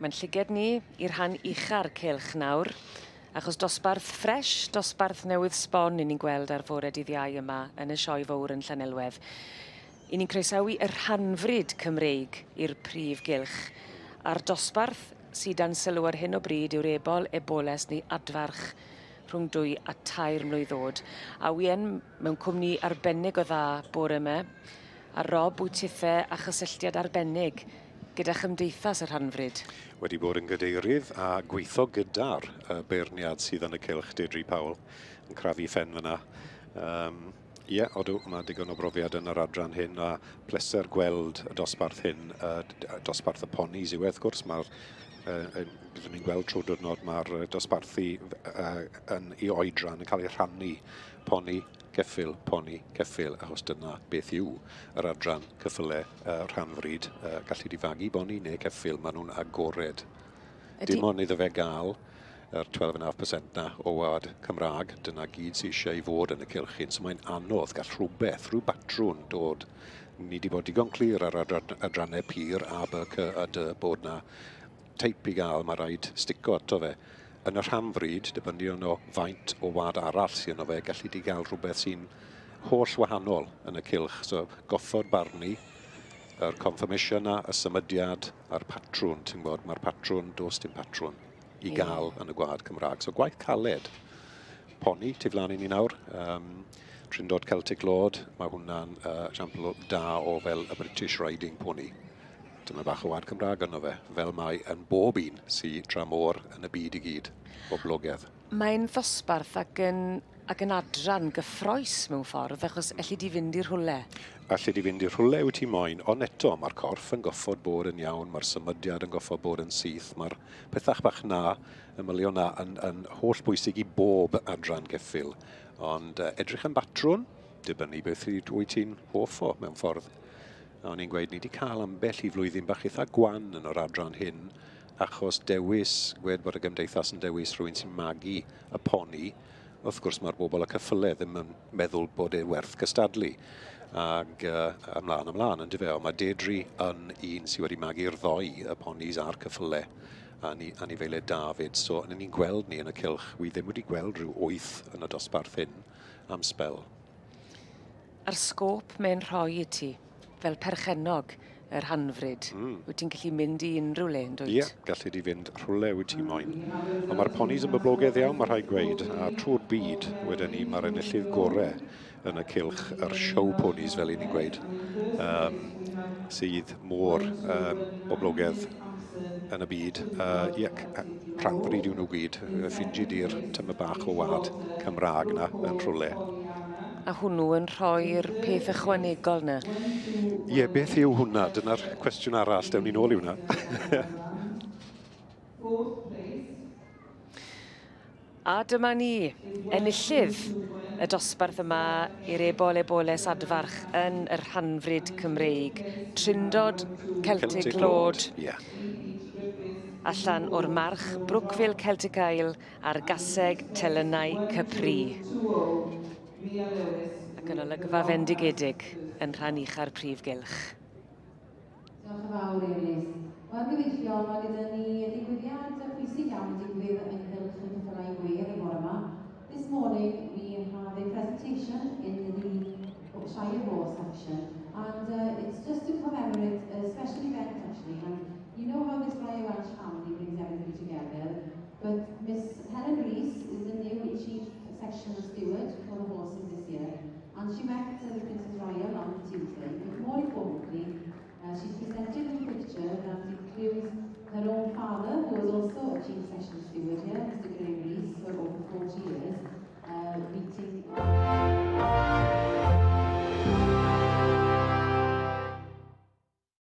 Mae'n llyged ni i'r rhan ucha'r cylch nawr, achos dosbarth ffresh, dosbarth newydd sbon i ni'n gweld ar fore dydd Iau yma yn y Sioe Fowr yn Llanelwedd. I ni'n croesawu y rhanfrid Cymreig i'r prif gylch, a'r dosbarth sy dan sylw ar hyn o bryd yw'r ebol, eboles neu adfarch rhwng 2 a 3 mlwydd o'd. A wi yn mewn cwmni arbennig o dda bore 'ma, a Rob wyt tithe a chysylltiad arbennig gyda Chymdeithas y Rhanfrid. Wedi bod yn gadeirydd a gweithio gyda'r beirniad sydd yn y cylch, Deirdre Powell, yn crafu phen fyna. Ie, yeah, odw, mae digon o brofiad yn yr adran hyn a pleser gweld y dosbarth hyn, dosbarth y ponis yw e, wrth gwrs, mae'r byddwn ni'n gweld trwy diwrnod mae'r dosbarthu yn ei oedran yn cael ei rhannu poni, ceffyl, poni, ceffyl, achos dyna beth yw yr adran ceffyle rhanfrid. Gallu di fagu boni neu ceffyl, maen nhw'n agored. Ydy... Dim ond iddo fe gael yr 12.5% na o wad Cymraeg, dyna gyd sydd eisiau i fod yn y cylch hyn. So mae'n anodd, gall rhywbeth, rhyw batrwn dod. Ni wedi bod digon clir ar adrannau pur A, B, C a D bod na teip i gael, mae rhaid stico ato fe. Yn y rhanfrid, dibynnu ono faint o wad arall sydd yno fe, gallu di gael rhywbeth sy'n holl wahanol yn y cylch. So goffod barnu yr confirmation na, y symudiad a'r patrwn, ti'n gwybod, mae'r patrwn, does dim patrwn i gael yn y gwlad Cymraeg. So gwaith caled. Poni, tu flaen i ni nawr. Trindod Celtic Lord, mae hwnna'n esiampl da o fel y British Riding Pony. Dyma bach o wad Cymraeg yno fe, fel mae yn bob un sy dramor yn y byd i gyd, boblogaidd. Mae'n ddosbarth ac yn, ac yn adran gyffroes mewn ffordd, achos elli di fynd i rhywle. Alli di fynd i rhywle wyt ti moyn, ond eto mae'r corff yn goffod bod yn iawn, mae'r symudiad yn goffod bod yn syth, mae'r pethach bach na, y mylion na, yn, yn holl bwysig i bob adran geffyl. Ond edrych yn batrwn, dibynnu beth wyt ti'n hoff o mewn ffordd. A o'n i'n gweud, ni wedi cael ambell i flwyddyn bach eitha gwan yn yr adran hyn, achos dewis, gwed bod y gymdeithas yn dewis rhywun sy'n magu y poni, wrth gwrs mae'r bobl y cyffyle ddim yn meddwl bod e werth cystadlu. Ac ymlaen ymlaen, yn dyfe, ond mae Deirdre yn un sydd wedi magu'r ddoi, y ponis a'r cyffyle, a ni, anifeiliaid da fyd. So, ni'n gweld ni yn y cylch, wi ddim wedi gweld rhyw 8 yn y dosbarth hyn am sbel. A'r sgôp mae'n rhoi i ti, fel perchennog yr rhanfrid, wyt ti'n gallu mynd i unrhyw le, yn dwyt? Ie, yeah, gallu di fynd rhywle wyt ti moyn. Ond mae'r ponis yn boblogaidd iawn, mae rhaid gweud, a trwy'r byd, wedyn ni, mae'r enillydd gorau yn y cylch, yr show ponies, fel i ni'n gweud, sydd mor boblogaidd yn y byd. Ie, rhanfrid yw nhw gyd, ffingi di'r tyma bach o wad Cymraeg na yn rhywle. A hwnnw yn rhoi'r peth ychwanegol na? Ie, beth yw hwnna? Dyna'r cwestiwn arall, dewn ni nôl i hwnna. A dyma ni, enillydd y dosbarth yma i'r Ebol Eboles Adfarch yn y rhanfrid Cymreig. Trindod Celtic, Celtic Lord. Lord. Yeah. Allan o'r march Brookville Celtic Isle a'r gaseg Telynau Capri. Ac yn olygfa fendigedig yn rhan ucha'r prif gylch. Diolch yn fawr, Eirlys. Wel, gyfeillion, mae gyda ni ddigwyddiad pwysig iawn yn digwydd ynghylch y ceffylau gwedd y bore yma. This morning we have a presentation in the Shire Horse section, and it's just to commemorate a special event actually. And you know how this Royal Welsh family brings everybody together, but Miss Helen Rees is the new Chief Sectional Steward for the horses this year, and she met the Princess Royal on Tuesday, but more importantly, she's presented a picture that includes her own father, who was also a Chief Sectional Steward here.